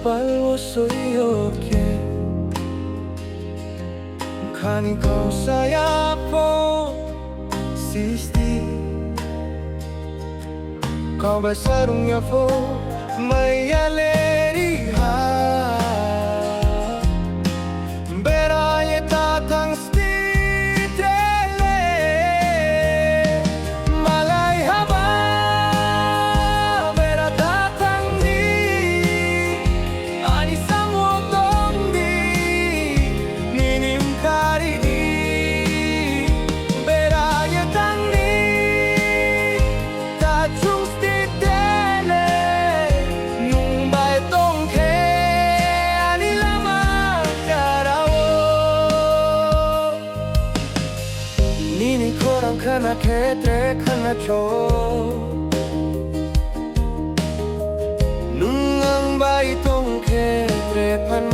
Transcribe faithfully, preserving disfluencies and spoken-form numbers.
Pal o soyo khe khani khausaya pho sisti. Kau bai sarung ya pho maya leri ha. Bera ye ta thang sti tele. Malai haba bera ta thang di. Ani samung tong di, nini mkari di, bera ye tang di, ta chung sti tele, nung bai tong khe ani lama karao. Nini khorang khana khe tre khana cho. Nung ang bai tong khe tre phan